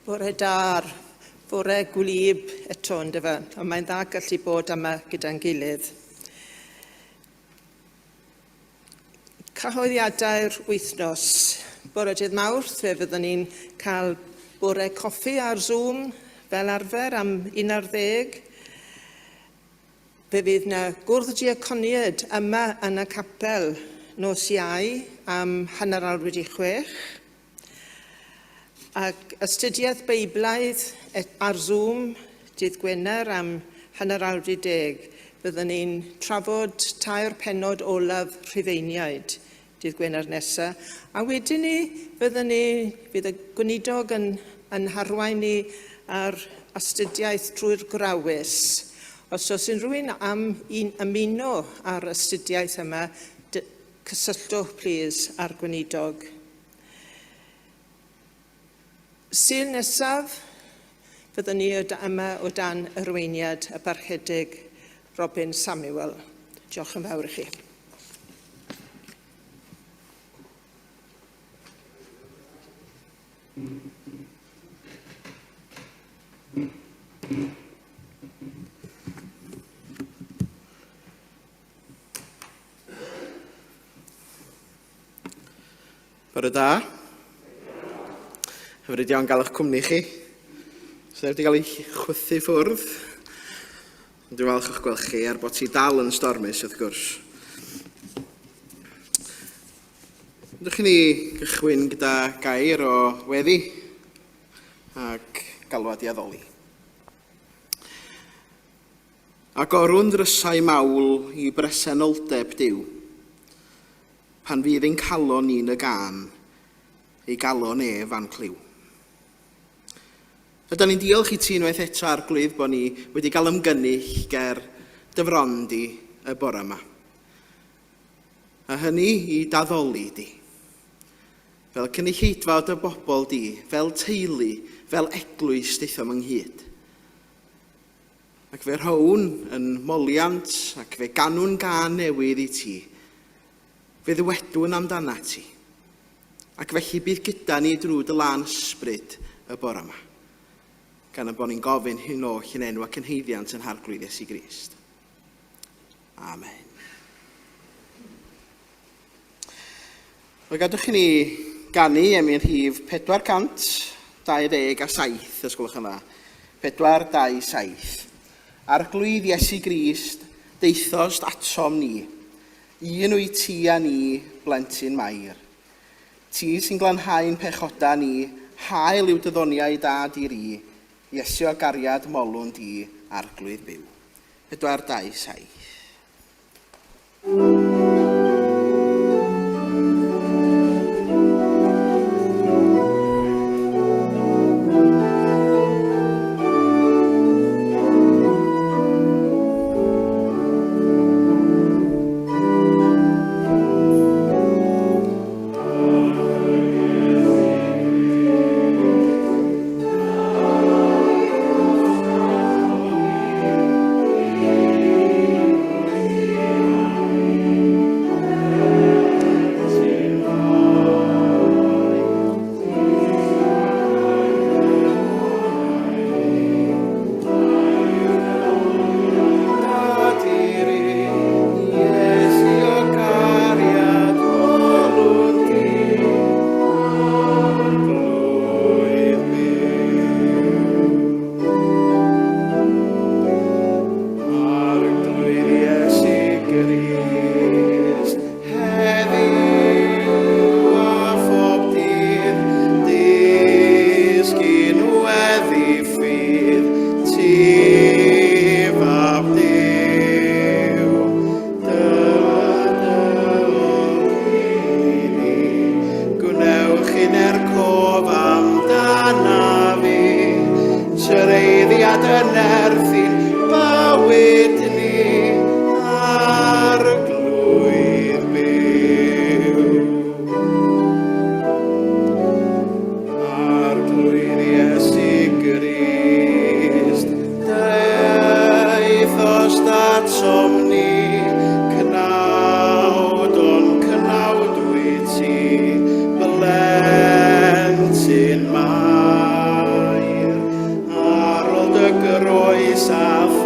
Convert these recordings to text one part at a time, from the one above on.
Bore da'r fore gwlyb eto yndyfe, ond mae'n dda gallu bod yma gyda'n gilydd. Cyhoeddiadau'r wythnos. Bore dydd Mawrth fe fyddwn ni'n cael bore coffi ar Zoom fel arfer am 11. Fe fydd 'na gwrdd diaconiaid yma yn y capel nos Iau am 6:30. Ac astudiaeth Beiblaidd ar Zoom dydd Gwener am 10:30. Byddwn ni'n trafod tair pennod olaf Rhufeiniaid dydd Gwener nesa. A wedyn ni, fyddwn ni, fydd y gweinidog yn, yn harwain ni ar astudiaeth drwy'r grawys. Os oes unrhyw un am un ymuno â'r astudiaeth yma, cysylltwch plîs â'r gweinidog. Sul nesaf, fyddwn ni yma o dan arweiniad y Parchedig Robin Samuel. Diolch yn fawr i chi. Bore da. Hyfryd iawn gael eich cwmni chi. So wedi cael ei chwythu ffwrdd. Ond dwi'n falch o'ch gweld chi, er bod ti dal yn stormus wrth gwrs. Ydych chi ni gychwyn gyda gair o weddi ac galwad i addoli. Agorwn ddrysau mawl i bresenoldeb Duw. Pan fydd ein calon ni'n y gân, ei galon ef a'n clyw. Ydan ni'n diolch i ti unwaith eto, Arglwydd, bod ni wedi cael ymgynnull ger dy fron di y bore yma. A hynny i daddoli di. Fel cynulleidfa o dy bobl di, fel teulu, fel eglwys daethom ynghyd. Ac fe rhown yn moliant ac fe ganwn gân newydd i ti. Fe ddywedwn amdanat ti. Ac felly bydd gyda ni drwy dy lân ysbryd y bore yma. Gan y bod ni'n gofyn hyn oll yn enw ac yn haeddiant yn Harglwydd Iesu Grist. Amen. Wel, gadwch i ni ganu emyn rhif 427, os gwelwch yn dda. 427. Arglwydd Iesu Grist, deuthost atom ni. Un wyt ti a ni, blentyn Mair. Ti sy'n glanhau'n pechoda ni, hael yw dy ddoniau da di-ri, Iesu o gariad molwn di, Arglwydd byw. 427.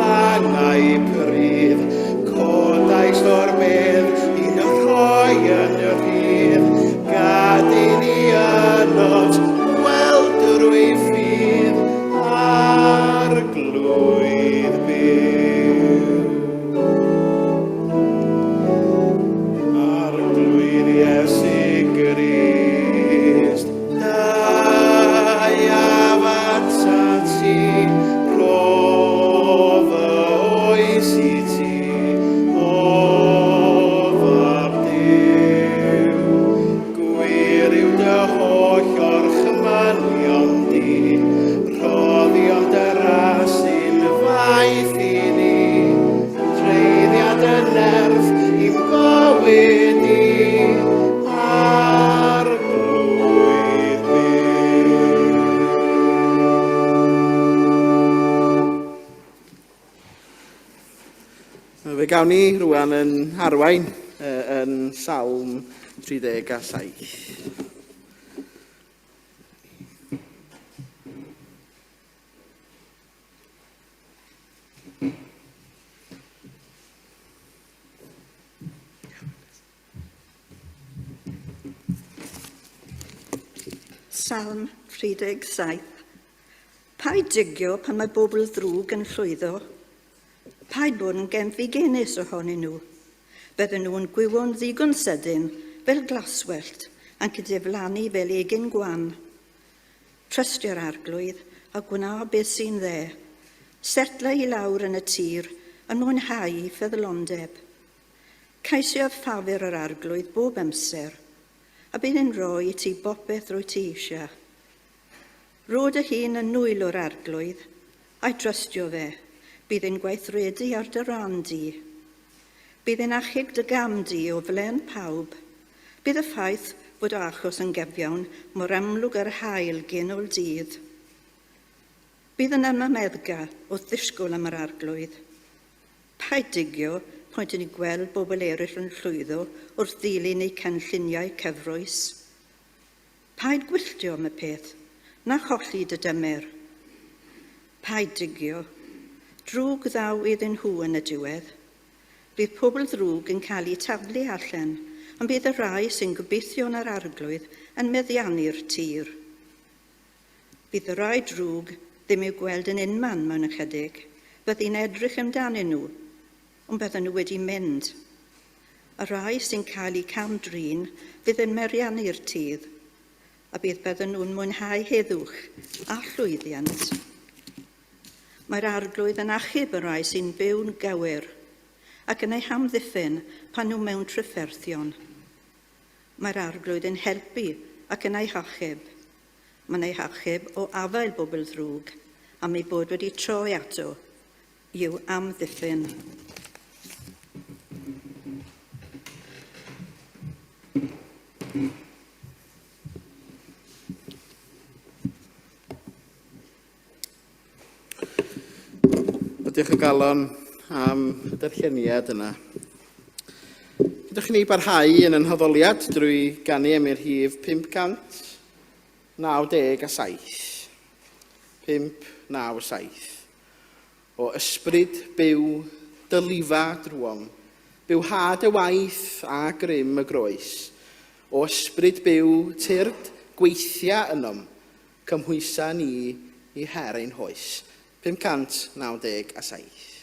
fangau prudd, codais o'r bedd i'n rhoi yn rhydd, gad i ni ynot weld drwy ffydd Arglwydd byw. Arglwydd Iesu Grist, Daiaf atat ti, rho fy oes i ti, o Fab Duw. Gwir yw dy holl orchmynion di, rhoddion dy ras i'n faith i ni, treiddiad y nerth i'n bywyd i, Arglwydd byw. Fe gawn ni rwan yn arwain yn Salm 37. Salm 37. Paid digio pan mae bobl ddrwg yn llwyddo. Paid bod yn genfigenus ohonyn nhw. Bydden nhw'n gwywo'n ddigon sydyn fel glaswellt ac yn diflannu fel egin gwan. Trystio'r Arglwydd a gwna beth sy'n dde. Setla i lawr yn y tir yn mwynhau ei ffyddlondeb. Ceisia ffafr yr Arglwydd bob amser, a bydd e'n rhoi i ti bopeth rwyt ti eisiau. Rho dy hun yn nwylo'r Arglwydd, a'i drystio fe, bydd e'n gweithredu ar dy ran di. Bydd e'n achub dy gam di o flaen pawb. Bydd y ffaith fod o achos yn gyfiawn mor amlwg â'r haul genol dydd. Bydd yn ymameddga wrth ddisgwyl am yr Arglwydd. Paid digio, pwynt yn gweld bobl eraill yn llwyddo wrth ddilyn eu cynlluniau cyfrwys. Paid gwylltio am y peth, na cholli dy dymer. Paid digio. Drwg ddaw iddyn nhw yn y diwedd. Bydd pobl ddrwg yn cael eu taflu allan, ond bydd y rhai sy'n gobeithio yn yr Arglwydd yn meddiannu'r tir. Bydd y rhai drwg ddim i'w gweld yn unman mewn ychydig, byddi'n edrych amdanyn nhw, ond bydden nhw wedi mynd. Y rhai sy'n cael eu cam-drin fydd yn meriannu'r tir, a bydd bydden nhw'n mwynhau heddwch a llwyddiant. Mae'r Arglwydd yn achub y rhai sy'n byw'n gywir ac yn eu hamddiffyn pan nhw mewn trafferthion. Mae'r Arglwydd yn helpu ac yn eu hachub. Mae'n eu hachub o afael bobl ddrwg am eu bod wedi troi ato i'w amddiffyn. Diolch o galon am y darlleniad yna. Ydych chi'n ei barhau yn yn haddoliad drwy ganu am i'r rhif 597. 597. O ysbryd byw dylifa drwom, bywhad y waith a grym y groes. O ysbryd byw tyrd gweithia ynom, cymhwysa ni i her ein hoes. 597.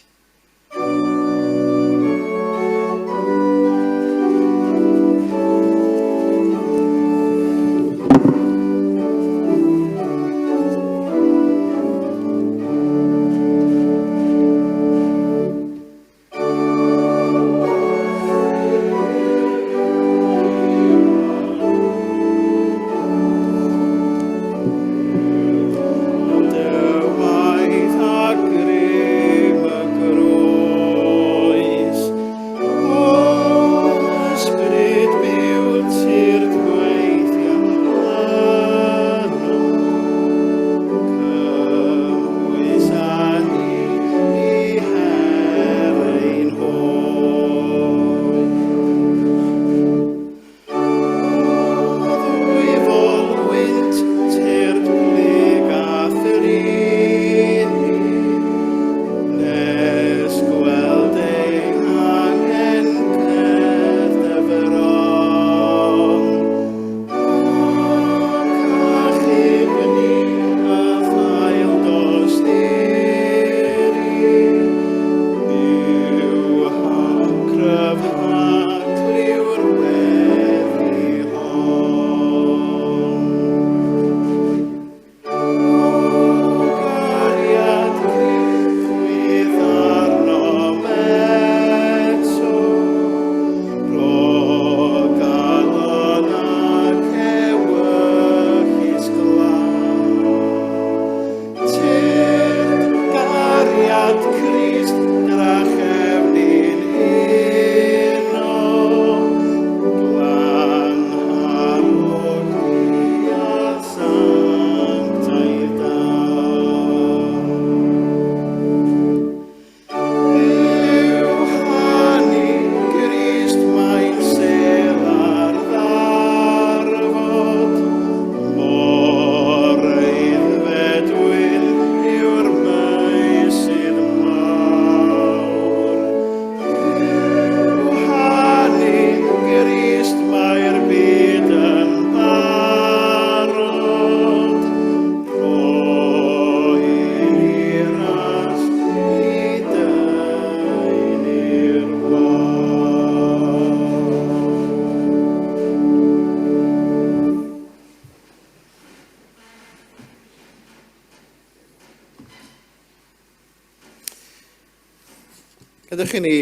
Gadewch i ni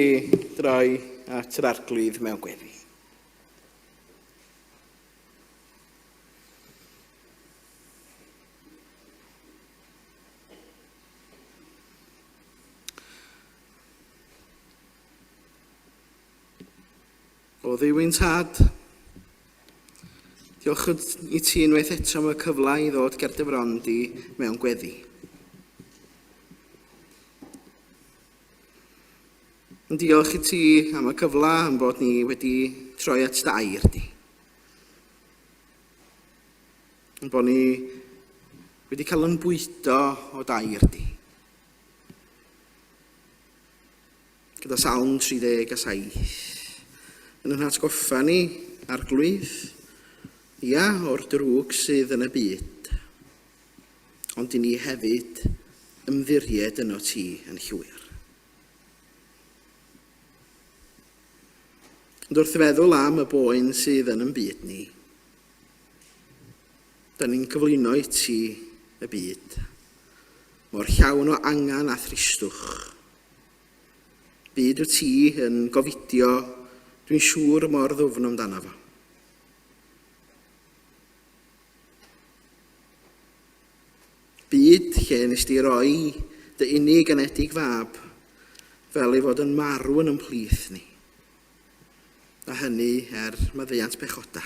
droi at yr Arglwydd mewn gweddi. O Dduw ein Tad, diolch i ti unwaith eto am y cyfle i ddod ger dy fron di mewn gweddi. Yn diolch i ti am y cyfle am bod ni wedi troi at dy air di. Yn bod ni wedi cael yn bwydo o dair di. Gyda Salm 37 yn ein hatgoffa ni, Arglwydd, ia, o'r drwg sydd yn y byd, ond i ni hefyd ymddiried yno ti yn llwyr. Ond wrth feddwl am y boen sydd yn yn byd ni, da ni'n cyflwyno i ti y byd, mor llawn o angen a thristwch. Byd wyt ti yn gofidio, dwi'n siŵr mor ddwfn amdano fo. Byd lle nes di roi dy unig anedig fab fel ei fod yn marw yn ymhlith ni. A hynny er maddeuant pechoda.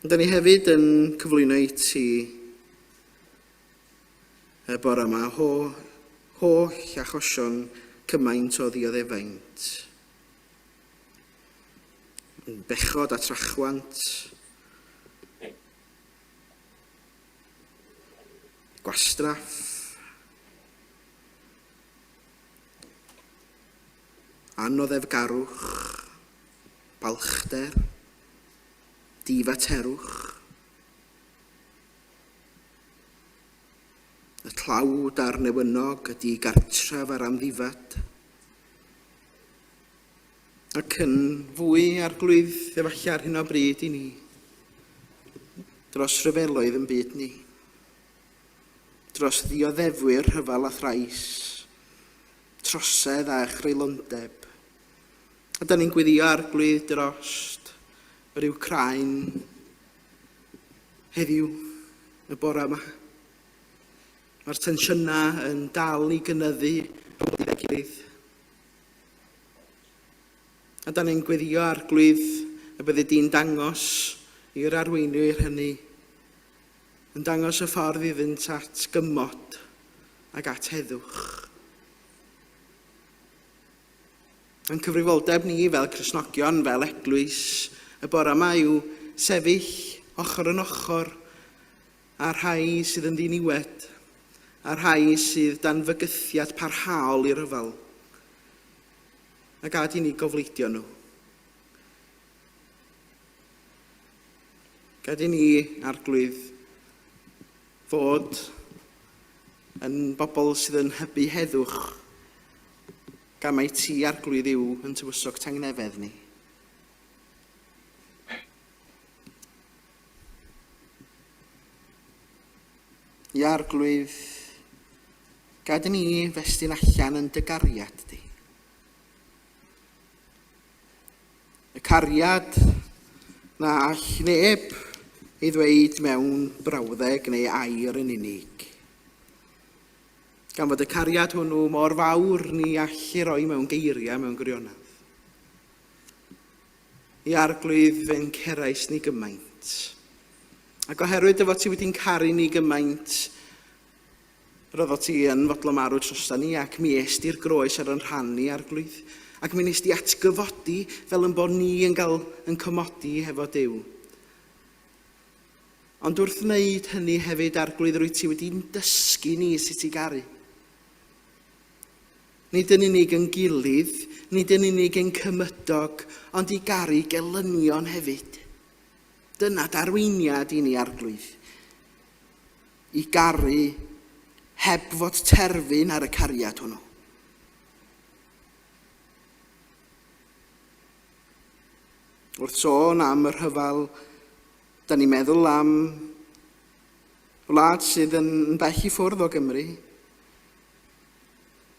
Ond da ni hefyd yn cyflwyno i ti y bore yma ho, holl achosion cymaint o ddioddefaint. Bechod a trachwant, gwastraff, anoddefgarwch, balchder, difaterwch, y tlawd a'r newynog, y digartref a'r amddifad, ac yn fwy arglwydd efallai ar hyn o bryd i ni, dros ryfeloedd yn byd ni, dros ddioddefwyr rhyfel a thrais, trosedd a chreulondeb. A da ni'n gweddio arglwydd drost yr Wcráin heddiw, y bore yma. Mae'r tensiynau yn dal i gynyddu rhwng ei gilydd. A da ni'n gweddio arglwydd y byddi di'n dangos i'r arweinwyr hynny, yn dangos y ffordd iddynt at gymod ac at heddwch. Ein cyfrifoldeb ni fel Cristnogion, fel eglwys, y bore yma yw sefyll ochr yn ochr â'r rhai sydd yn ddiniwed, a'r rhai sydd dan fygythiad parhaol i ryfel. A gad i ni gofleidio nhw. Gad i ni, Arglwydd, fod yn bobl sydd yn hybu heddwch, gan mai ti, Arglwydd, yw yn tywysog tangnefedd ni. Ia, Arglwydd, gad i ni festyn allan yn dy gariad di. Y cariad na all neb ei ddweud mewn brawddeg neu air yn unig. Gan fod y cariad hwnnw mor fawr ni all ei roi mewn geiriau mewn gwirionedd. I arglwydd fe'n cerais ni gymaint. Ac oherwydd dy fod ti wedi'n caru ni gymaint, Roeddot ti yn fodlon marw trosta ni, ac mi est i'r groes ar yn rhan ni, Arglwydd. Ac mi wnes di atgyfodi fel yn bod ni yn cael yn cymodi hefo Duw. Ond wrth wneud hynny hefyd, Arglwydd, rwyt ti wedi'n dysgu ni sut i garu. Nid yn unig yn gilydd, nid yn unig yn cymydog, ond i garu gelynion hefyd. Dyna darweiniad i ni, Arglwydd. I garu heb fod terfyn ar y cariad hwnnw. Wrth sôn am y rhyfel, da ni'n meddwl am wlad sydd yn bell i ffwrdd o Gymru.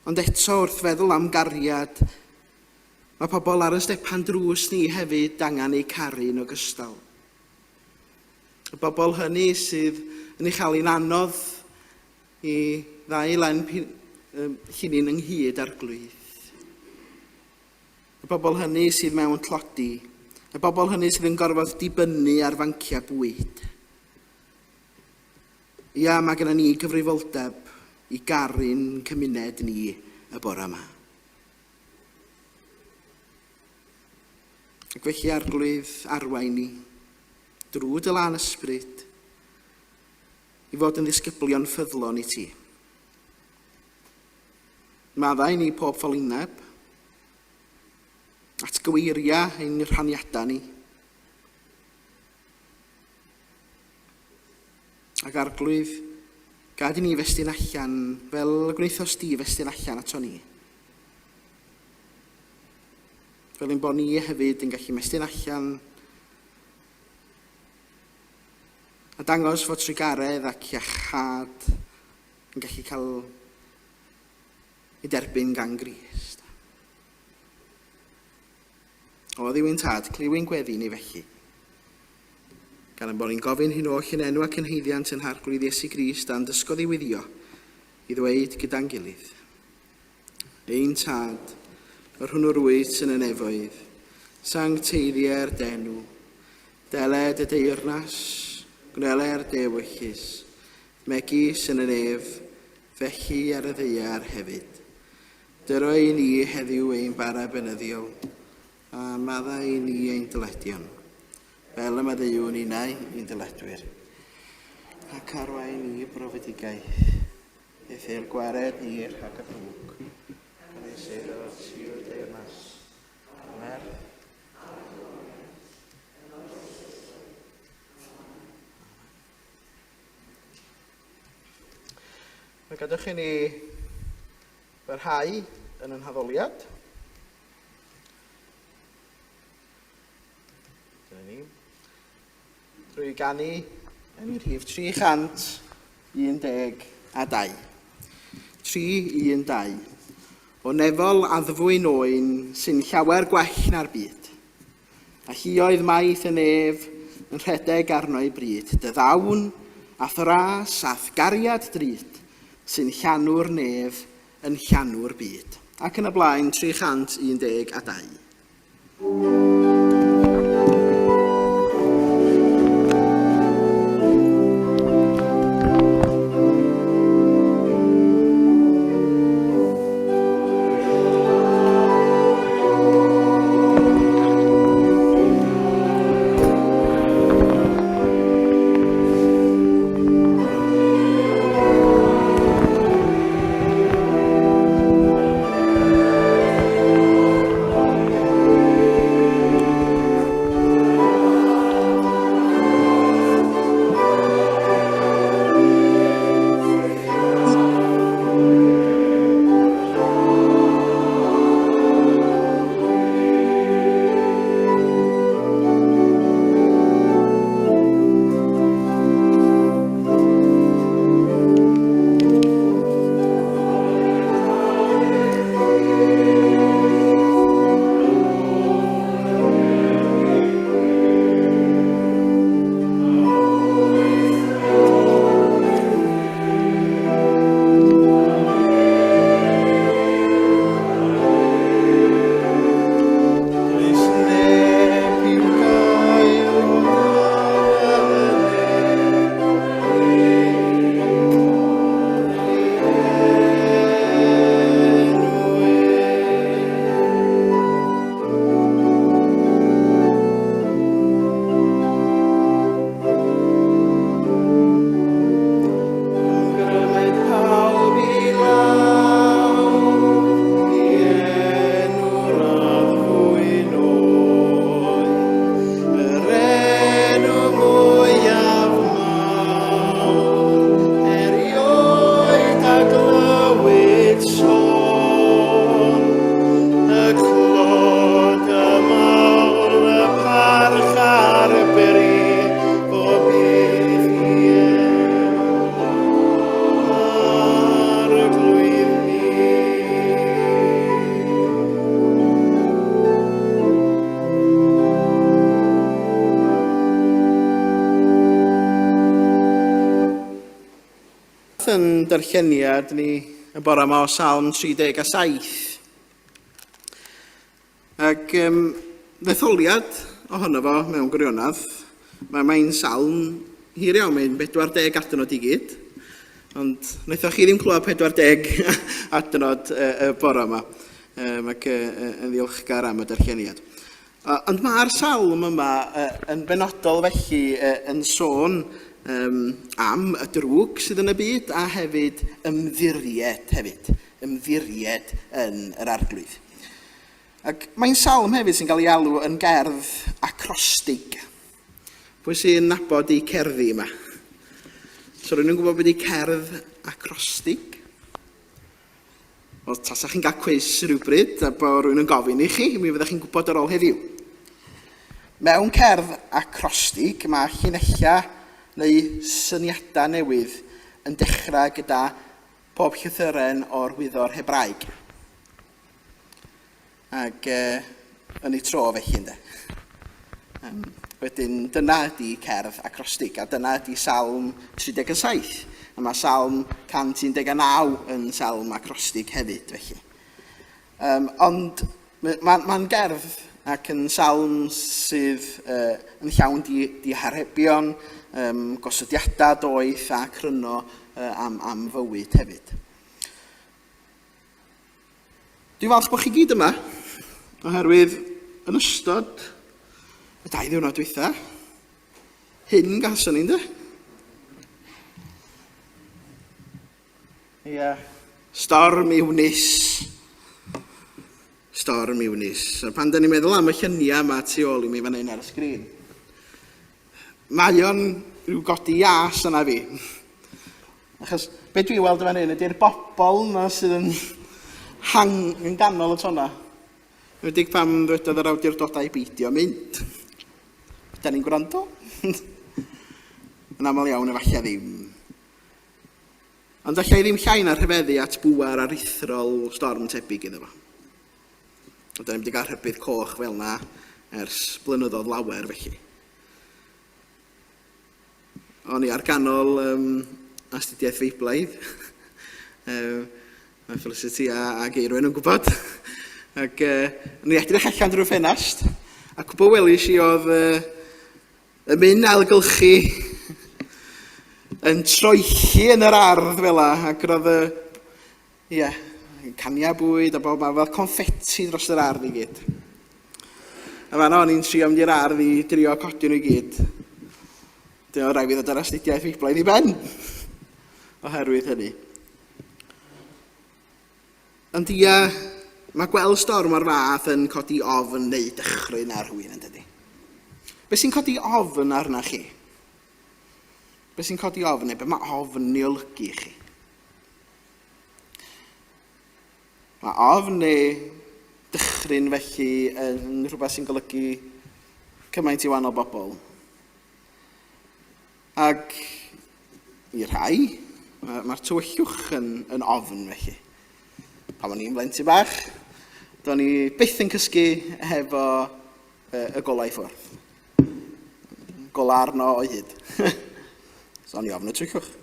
Ond eto wrth feddwl am gariad, mae pobl ar y stepan drws ni hefyd angen eu caru yn ogystal. Y bobl hynny sydd yn ei chael hi'n anodd i ddau len llinyn ynghyd arglwydd. Y bobl hynny sydd mewn tlodi, y bobl hynny sydd yn gorfod dibynnu ar fanciau bwyd. Ia, mae gennym ni gyfrifoldeb i garu'n cymuned ni y bore yma. Ac felly, Arglwydd, arwain ni drwy dy lân ysbryd i fod yn ddisgyblion ffyddlon i ti. Maddau ni pob ffolineb, atgyweiria ein rhaniadau ni, Ac Arglwydd, gad i ni festyn allan fel y gwnaethost di festyn allan ato ni. Fel ein bod ni hefyd yn gallu mestyn allan a dangos fod trugaredd ac iachâd yn gallu cael ei derbyn gan Grist. O Dduw ein Tad, clyw ein gweddi ni felly. Gan ein bod ni'n gofyn hyn oll yn enw ac yn haeddiant yn Harglwydd Iesu Grist a'n dysgodd i wyddio, i ddweud gyda'n gilydd. Ein Tad, yr hwnnw rwyt yn y nefoedd, sancteiddier d'enw, deled y deyrnas, gwneler dy ewyllys, megis yn y nef, felly ar y ddaear hefyd. Dyro i ni heddiw ein bara beunyddiol, a maddau i ni ein dyledion, fel y maddeuwn ninnau i'n dyledwyr. Ac arwain ni i brofedigaeth, eithr gwared ni rhag y drwg, canys eiddo ti yw'r deyrnas, a'r nerth, Mae gadewch i ni barhau yn yn haddoliad. Dyna ni. Drwy ganu yn rhif 312. 312. O nefol addfwyn oen sy'n llawer gwell na'r byd. A lluoedd maith y nef yn rhedeg arno'i bryd, dy ddawn, a'th ras, a'th gariad drud, sy'n llanw'r nef, yn llanw'r byd. Ac yn y blaen, 312. yn darlleniad ni y bore yma o Salm 37. Ac um, ddetholiad ohono fo mewn gwirionedd, mae'n mae salm hir iawn, mae'n 40 adnod i gyd. Ond wnaethoch chi ddim clywed 40 adnod y, y bore yma, um, ac uh, yn ddiolchgar am y darlleniad. Ond mae'r salm yma yn benodol felly yn sôn am y drwg sydd yn y byd a hefyd ymddiried hefyd, ymddiried yn yr arglwydd. Ac mae'n salm hefyd sy'n cael ei alw yn gerdd acrostig. Pwy sy'n nabod i cerddi yma? So rwy'n gwybod beth ydy cerdd acrostig? Wel, tasa chi'n cael cwis rhywbryd a bod rhywun yn gofyn i chi, mi fyddech chi'n gwybod ar ôl heddiw. Mewn cerdd acrostig, mae llinellau neu syniadau newydd yn dechrau gyda pob llythyren o'r wyddor Hebraeg. Ac yn ei tro felly, ynde. Um, wedyn, dyna ydy cerdd acrostig, a dyna ydy Salm 37. A mae Salm 119 yn salm acrostig hefyd, felly. Um, ond mae'n ma, ma gerdd ac yn salm sydd uh, yn llawn di, diharebion, um, gosodiadau doeth a cryno uh, am, am fywyd hefyd. Dwi'n falch bod chi gyd yma, oherwydd yn ystod y dau ddiwrnod dwytha, hyn gawson ni, ynddo? Ia. Storm Eunice. Storm Eunice. A pan da ni'n meddwl am y lluniau yma tu ôl i mi fan hyn ar y sgrin, mae o'n rhyw godi ias yna fi. Achos be dwi'n weld yn fan hyn ydy'r bobl yna sydd yn hang yn ganol y tonna. Enwedig pam ddwedodd yr awdurdodau beidio mynd. Da ni'n gwrando? yn aml iawn efallai ddim. Ond allai ddim llai na rhyfeddu at bŵer aruthrol storm tebyg iddo fo. Da ni'n wedi cael rhybudd coch fel na ers blynyddoedd lawer felly. O'n i ar ganol um, astudiaeth Feiblaidd. um, mae Felicity a, a Geirwyn yn gwybod. Ac uh, o'n i edrych allan drwy'r ffenast, a cwbl welis i oedd uh, y mynd ailgylchu yn troelli yn yr ardd fel la, ac roedd y, ie, caniau bwyd a bob man fel confetti dros yr ardd i gyd. A fan o'n i'n trio mynd i'r ardd i drio codi nhw i gyd. Dyna oedd rhaid fi ddod ar astudiaeth Feiblaidd i ben oherwydd hynny. Ond ia, mae gweld storm o'r fath yn codi ofn neu dychryn ar rhywun yn dydy. Be sy'n codi ofn arna chi? Be sy'n codi ofn neu be mae ofn yn ei olygu i chi? Mae ofn neu dychryn felly yn rhywbeth sy'n golygu cymaint i wahanol bobl. Ac i rhai, mae'r ma tywyllwch yn, yn ofn felly. Pan o'n i'n blentyn bach, do'n i byth yn cysgu hefo y golau i ffwrdd. Golau arno o hyd. so o'n i ofn y tywyllwch.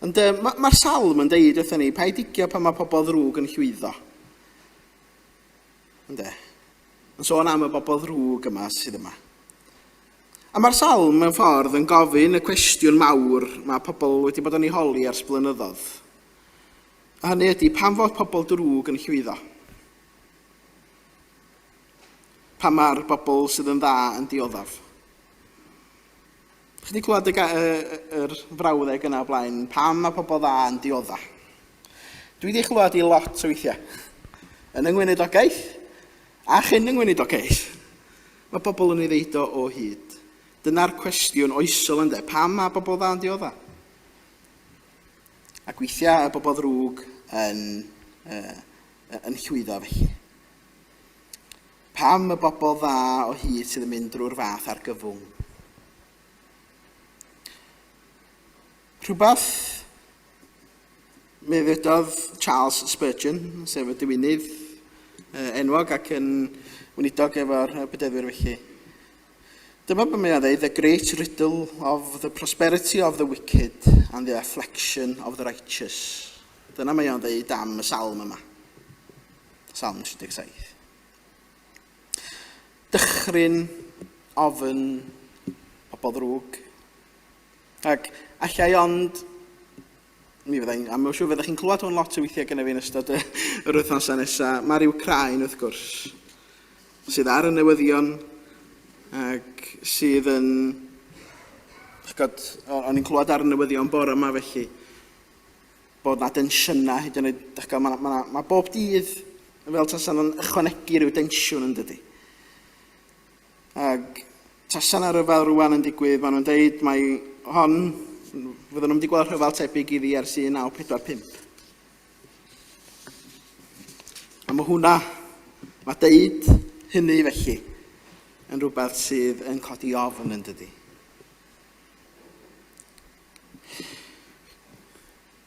Ond uh, mae'r ma salm yn deud wrthyn ni, paid digio pan mae pobl ddrwg yn llwyddo. Ynde? Yn sôn am y bobl ddrwg yma sydd yma. A mae'r salm mewn ffordd yn gofyn y cwestiwn mawr mae pobl wedi bod yn ei holi ers blynyddoedd. A hynny ydy, pam fod pobl drwg yn llwyddo? Pam mae'r bobl sydd yn dda yn dioddef? Chi wedi clywed y, y, yr frawddeg yna o blaen, pam mae pobl dda yn diodda? Dwi wedi clywed i lot o weithiau. Yn yng ngweinidogaeth, a chyn yng ngweinidogaeth, mae pobl yn ei ddeud o o hyd. Dyna'r cwestiwn oesol ynde, pam mae pobl dda yn diodda? Ac weithiau y bobl ddrwg yn, uh, yn llwyddo felly. Pam y bobl dda o hyd sydd yn mynd drwy'r fath argyfwng? Rhywbeth mi ddywedodd Charles Spurgeon, sef y diwinydd enwog ac yn weinidog efo'r bedyddwyr felly. Dyma beth mae'n dweud, the great riddle of the prosperity of the wicked and the affliction of the righteous. Dyna mae o'n dweud am y salm yma. Salm 37. Dychryn, ofn, pobl ddrwg. Ac allai ond, mi fyddai'n, a mae'n siŵr fyddech chi'n clywed hwn lot o weithiau gyda fi yn ystod y, yr wythnosau nesaf, mae'r Wcráin wrth gwrs, sydd ar y newyddion ac sydd yn... Chgod, o'n i'n clywed ar y newyddion bore yma felly, bod na densiynau hyd yn oed, dych chi'n mae, ma, ma bob dydd fel tasan nhw'n ychwanegu rhyw densiwn yn dydy. Ac tasa 'na ryfel rwan yn digwydd, maen nhw'n deud mai hon, fydden nhw'n mynd i gweld rhyfel tebyg iddi ers 1945. A mae hwnna, mae deud hynny felly, yn rhywbeth sydd yn codi ofn yn dydy.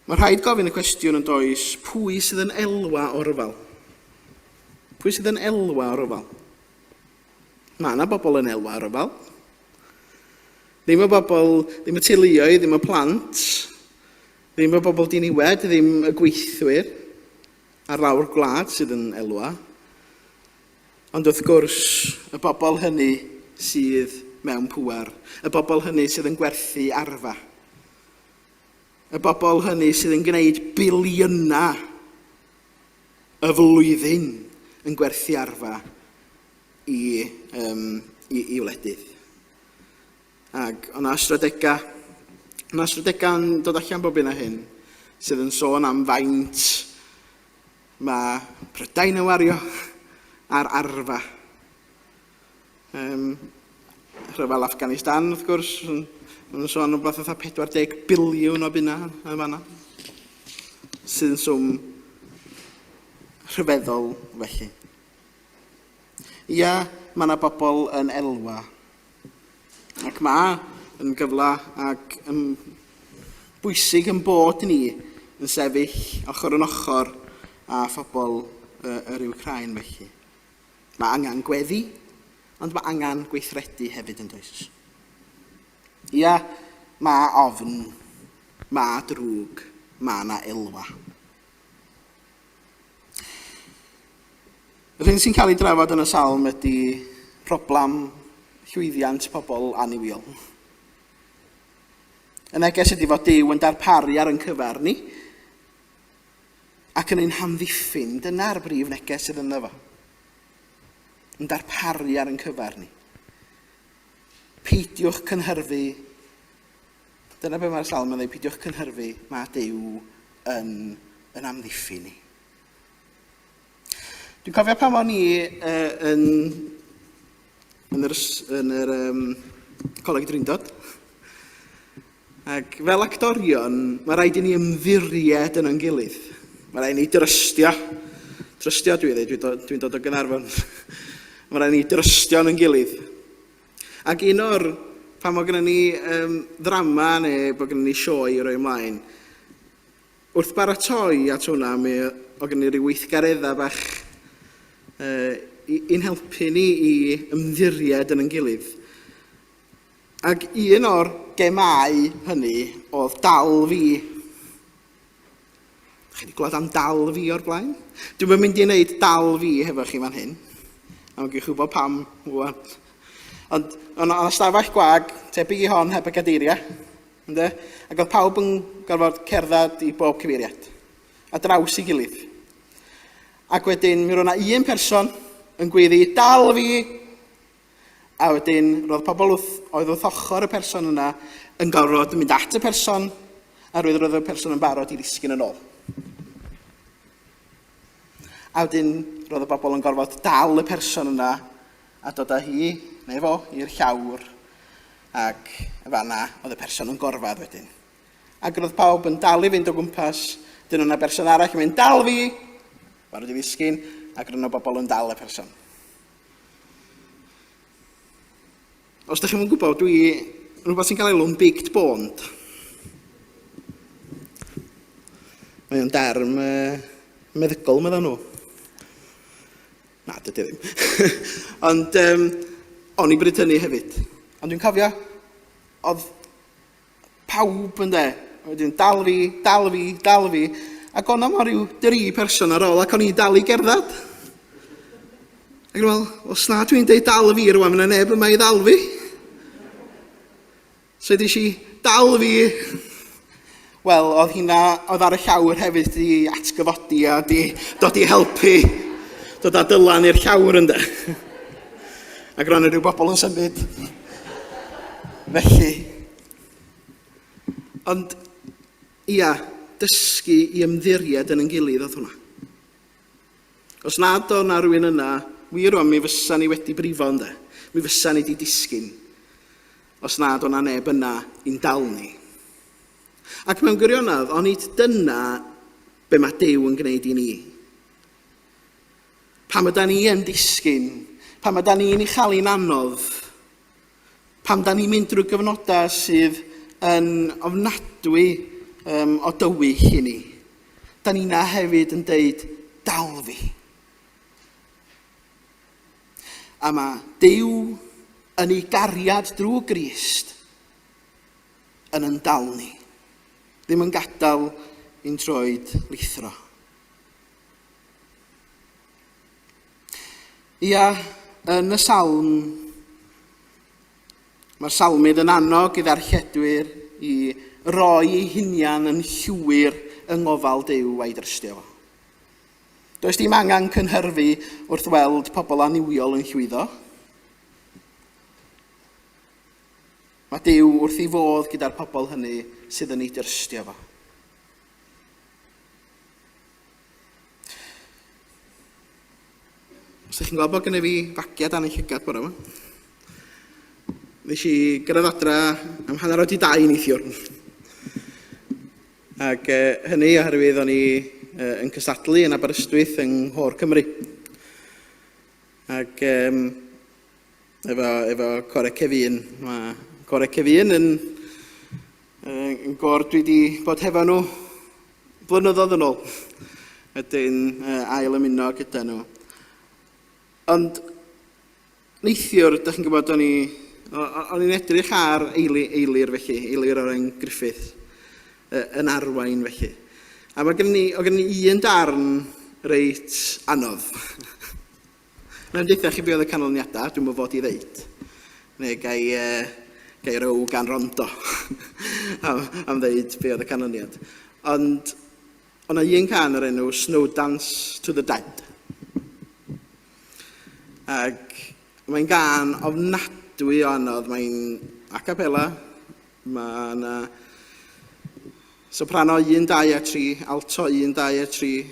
Mae rhaid gofyn y cwestiwn yn does, pwy sydd yn elwa o ryfel? Pwy sydd yn elwa o ryfel? Mae yna bobl yn elwa o ryfel. Ddim y bobl, ddim y teuluoedd, ddim y plant, ddim y bobl diniwed, ddim y gweithwyr ar lawr gwlad sydd yn elwa. Ond wrth gwrs, y bobl hynny sydd mewn pŵer, y bobl hynny sydd yn gwerthu arfa, y bobl hynny sydd yn gwneud biliynau y flwyddyn yn gwerthu arfa i, um, i, i wledydd. Ac o'na ystradegau, o'na ystradegau'n dod allan bob un a hyn, sydd yn sôn am faint mae Prydain yn wario ar arfa. Um, rhyfel Afghanistan, wrth gwrs, maen nhw'n sôn rhywbeth fatha 40 biliwn o bunna yn fanna. Sydd yn swm rhyfeddol felly. Ia, mae yna bobl yn elwa. Ac mae yn gyfle ac yn bwysig yn bod ni yn sefyll ochr yn ochr â phobl yr Wcráin felly. Mae angen gweddi, ond mae angen gweithredu hefyd yn does? Ia, mae ofn, mae drwg, mae yna elwa. Yr hyn sy'n cael ei drafod yn y salm ydy problem llwyddiant pobl annuwiol. Y neges ydy fod Duw yn darparu ar ein cyfer ni ac yn ein hamddiffyn. Dyna'r brif neges sydd ynddo fo. Yn darparu ar ein cyfer ni. Peidiwch cynhyrfu. Dyna be mae'r salm yn dweud, peidiwch cynhyrfu, mae Duw yn, yn amddiffyn ni. Dwi'n cofio pan o'n i uh, yn, yn yr, yn yr um, Coleg Drindod. Ac fel actorion, mae rhaid i ni ymddiried yn ein gilydd. Mae rhaid i ni drystio. Trystio dwi ddweud, dwi'n dwi dod o Gynarfon. mae rhaid i ni drystio yn ein gilydd. Ac un o'r, pan mae gennym ni um, ddrama neu bod gennym ni sioe i roi ymlaen, Wrth baratoi at hwnna, mi oedd gen i ryw weithgareddau bach uh, i'n helpu ni i ymddiried yn ein gilydd. Ac un o'r gemau hynny oedd dal fi. Chi wedi gweld am dal fi o'r blaen? Dwi'n mynd i wneud dal fi hefo chi fan hyn. A mae'n gewch wybod pam rwan. Ond o'n ystafell gwag, tebyg i hon heb y gadeiriau. Ynde? Ac oedd pawb yn gorfod cerdded i bob cyfeiriad, a draws i gilydd. Ac wedyn, mi roedd yna un person yn gweiddi, dal fi! A wedyn, roedd pobl wrth, oedd wrth ochr y person yna yn gorfod mynd at y person, a roedd roedd y person yn barod i ddisgyn yn ôl. A wedyn, roedd y bobl yn gorfod dal y person yna a dod â hi, neu fo, i'r llawr, ac yn fanna oedd y person yn gorfod wedyn. Ac roedd pawb yn dal i fynd o gwmpas, dyn yna berson arall yn mynd, dal fi! Barod i ddisgyn, ac roedd yna bobl yn dal y person. Os ydych chi'n gwybod, dwi rhywbeth sy'n cael ei alw'n baked bond. Mae o'n derm uh, meddygol, meddwl nhw. Na, dydy ddim. Ond um, o'n i bryd hynny hefyd. Ond dwi'n cofio, oedd pawb yn de, wedyn dal fi, dal fi, dal fi, ac o'na mor ryw dri person ar ôl, ac o'n i'n dal i gerdded. Ac o'n i'n os na dwi'n deud dal fi rwan, fyna neb yma i ddal fi. So ddes i, dal fi! Wel, oedd hynna, oedd ar y llawr hefyd di atgyfodi a di dod i helpu dod â Dylan i'r llawr ynde. Ac roedd rhyw bobl yn symud. Felly. Ond, ia, dysgu i ymddiried yn ein gilydd oedd hwnna. Os nad oedd na rhywun yna, wir rwan, mi fysa ni wedi brifo ynde. Mi fysa ni wedi disgyn. Os nad oedd na neb yna i'n dal ni. Ac mewn gwirionedd, onid dyna be mae Duw yn gwneud i ni. Pam yda ni yn disgyn, pam yda ni'n ei chael hi'n anodd, pam da ni'n mynd drwy gyfnodau sydd yn ofnadwy um, o dywyll i ni, da ni na hefyd yn deud, dal fi. A mae Duw yn ei gariad drwy Grist yn yn dal ni. Ddim yn gadael i'n troed lithro. Ia, yn y salm, mae'r salmydd yn annog i ddarlledwyr i roi ei hunian yn llwyr yng ngofal Duw a'i drystio fo. Does dim angen cynhyrfu wrth weld pobl annuwiol yn llwyddo. Mae Duw wrth ei fodd gyda'r pobl hynny sydd yn ei drystio fo. Os ydych chi'n gweld bod gennym fi fagiau dan y llygad bore yma. Nes i gyrraedd adra am 2:30 neithiwr. Ac hynny oherwydd o'n i yn cystadlu yn Aberystwyth yng Nghôr Cymru. Ac um, efo, efo Core Cefun. Mae Core Cefun yn, yn gôr dwi wedi bod hefo nhw blynyddoedd yn ôl. Wedyn ail ymuno gyda nhw. Ond neithiwr, da chi'n gwybod, o'n i, o'n i'n edrych ar Eili, Eilir felly, Eilir Oren Griffith, yn arwain felly. A mae gen ni, o gen ni un darn reit anodd. Na'n deutha chi be oedd y canlyniadau, dwi'n mynd fod i ddeud. Neu gai, gai row gan rondo am, am ddeud be oedd y canlyniad. Ond o'na un can o'r enw Snow Dance to the Dead. Ac mae'n gan ofnadwy o anodd, mae'n a cappella, mae yna soprano 1, 2 a 3, alto 1, 2 a 3,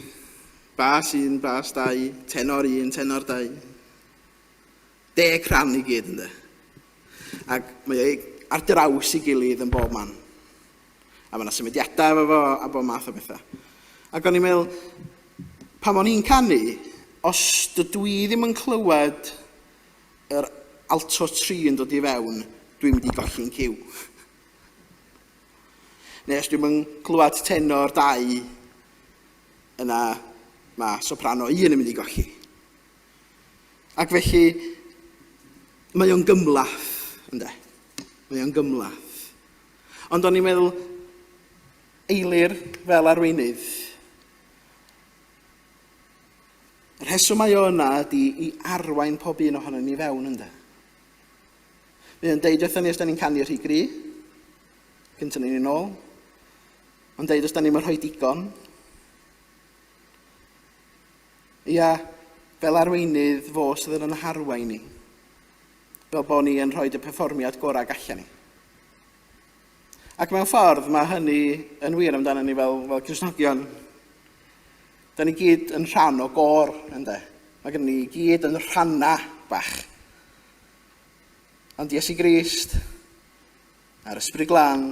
Bas un, bas dau, tenor un, tenor dau. Deg rhan i gyd, ynddo. Ac mae o ar draws i gilydd yn bob man. A mae yna symudiadau efo fo a bob math o bethau. Ac o'n i'n meddwl, pan o'n i'n canu, os dydw i ddim yn clywed yr alto 3 yn dod i fewn, dwi'n mynd i golli'n cyw. Neu os dwi'n yn clywed tenor 2, yna mae soprano un yn mynd i golli. Ac felly, mae o'n gymlath, ynddo? Mae o'n gymlath. Ond o'n i'n meddwl, Eilir fel arweinydd, y rheswm mae o yna ydy i arwain pob un ohono ni fewn, ynddo? Mae o'n deud wrthyn ni os da ni'n canu rhy gry, cyntaf ni'n ôl, Ond deud os da ni'm yn rhoi digon. Ia, fel arweinydd fo sydd yn yn harwain ni. Fel bod ni yn rhoi y perfformiad gorau gallan ni. Ac mewn ffordd mae hynny yn wir amdano ni fel, fel Cristnogion. Da ni gyd yn rhan o gôr, ynddo. Mae gen ni gyd yn rhannau bach. Ond Iesu Grist a'r Ysbryd Glân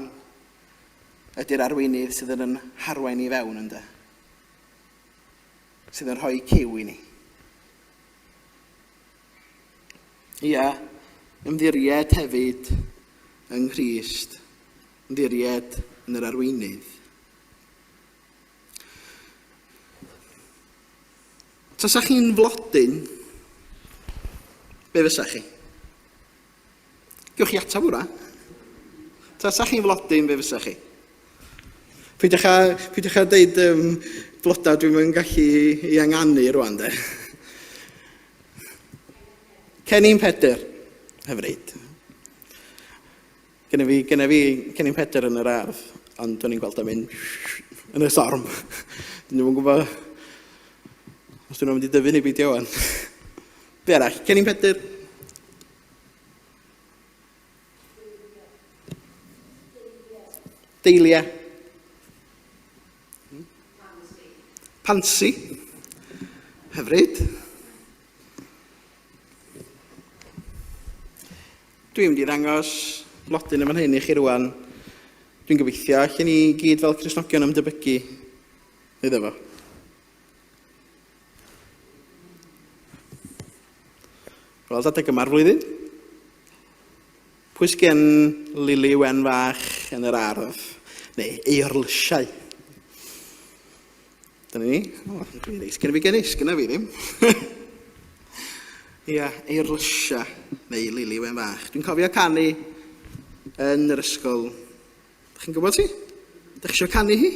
ydy'r arweinydd sydd yn yn harwain i fewn ynde? Sydd yn rhoi cyw i ni. Ia, ymddiried hefyd yng Nghrist, ymddiried yn yr arweinydd. Tasa chi'n flodyn, be fysa chi? Gewch chi atab hwnna. Tasa chi'n flodyn, be fysa chi? Peidiwch â, peidiwch â deud um, blodau dwi'n mynd gallu i anganu rwan, de. Cennin Pedr, hyfryd. Gynna fi, gynna fi Cennin Pedr yn yr ardd, ond o'n i'n gweld o'n mynd yn y storm. Dwi'n ddim yn gwybod os dwi'n mynd i dyfu neu beidio wan. Be arall? Cennin Pedr? Dahlia. Pansi. Hyfryd. Dwi'n mynd i ddangos blodyn yn fan hyn i chi rwan. Dwi'n gobeithio allan ni gyd fel Cristnogion ymdebygu iddo fo. Wel, adeg yma'r flwyddyn. Pwy sgen lili wen fach yn yr ardd? Neu eirlysiau? Dyna ni. O, dwi'n reit gen i fi genus, gyna fi ddim. Ia, eirlysiau neu lili wen fach. Dwi'n cofio canu yn yr ysgol. Dych chi'n gwybod ti? Dych chi eisiau canu hi?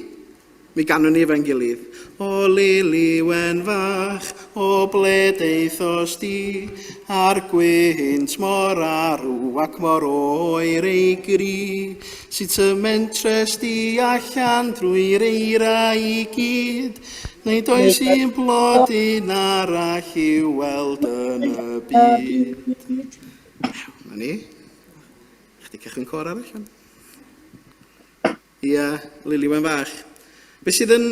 Mi ganwn ni efo'n gilydd. O lili wen fach, o ble deithos di, a'r gwynt mor arw ac mor oer ei gri. Sut y mentres di allan drwy'r eira i gyd, neu does un blodyn arall i'w weld yn y byd. Na ni. Chdi cychwyn côr arall fan? Ia, Lili Wen Fach. Be sydd yn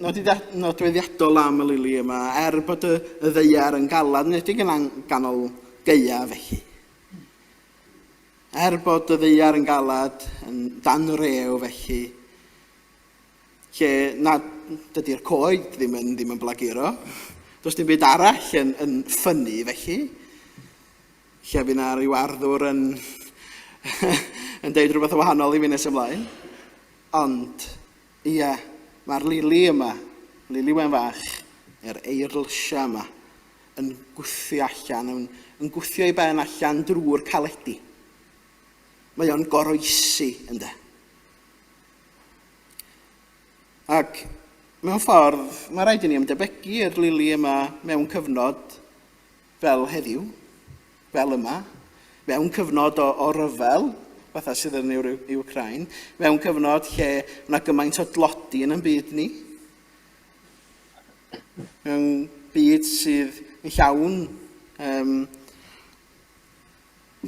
nodweddiadol am y lili yma, er bod y, y ddeiar yn galad, yn enwedig yn ganol gaeaf felly. Er bod y ddeiar yn galad, yn dan rew felly, lle na dydy'r coed ddim yn, ddim yn blaguro, does dim byd arall yn, yn ffynnu felly, Lle fydd 'na ryw arddwr yn yn deud rhywbeth yn wahanol i fi nes ymlaen. Ond, ia, mae'r lili yma, lili wen fach, yr eirlysiau yma, yn gwthio allan, yn, yn gwthio ei ben allan drwy'r caledi. Mae o'n goroesi, ynde. Ac mewn ffordd, mae rhaid i ni ymdebygu i'r lili yma mewn cyfnod fel heddiw, fel yma, mewn cyfnod o, o ryfel, fatha sydd yn Wcráin, mewn cyfnod lle yna gymaint o dlodi yn ein byd ni, mewn byd sydd yn llawn um,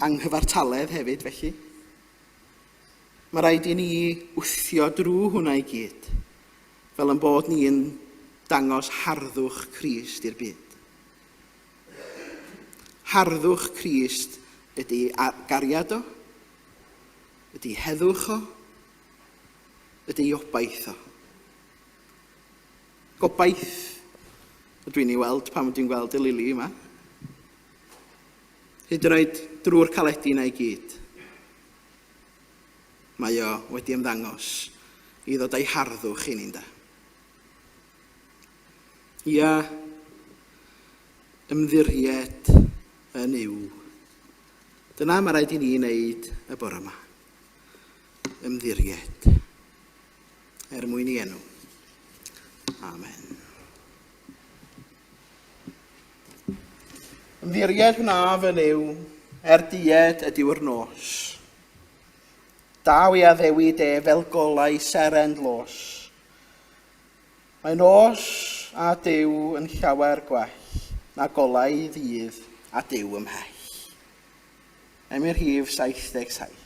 anghyfartaledd hefyd, felly. Mae rhaid i ni wthio drwy hwnna i gyd, fel yn bod ni'n dangos harddwch Crist i'r byd. Harddwch Crist ydy gariad o, ydy heddwch o, ydy obaith o. Gobaith ydw i'n ei weld pan dwi'n gweld y lili yma. Hyd yn oed drwy'r caledi yna i gyd. Mae o wedi ymddangos i ddod â'i harddwch i ni'n da. Ia, ymddiried yn Nuw. Dyna mae rhaid i ni wneud y bore yma. Ymddiried. Er mwyn i enw. Amen. Ymddiried wna fy Nuw, er died ydyw'r nos. Daw i addewid e fel golau seren dlos. Mae nos a Duw yn llawer gwell na golau ddydd a Duw ymhell. Emyn rhif 77.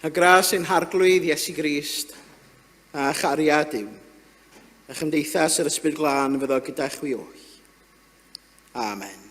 A gras ein Harglwydd Iesu Grist, a chariad Duw, a chymdeithas yr Ysbryd Glân fyddo gyda chwi oll. Amen.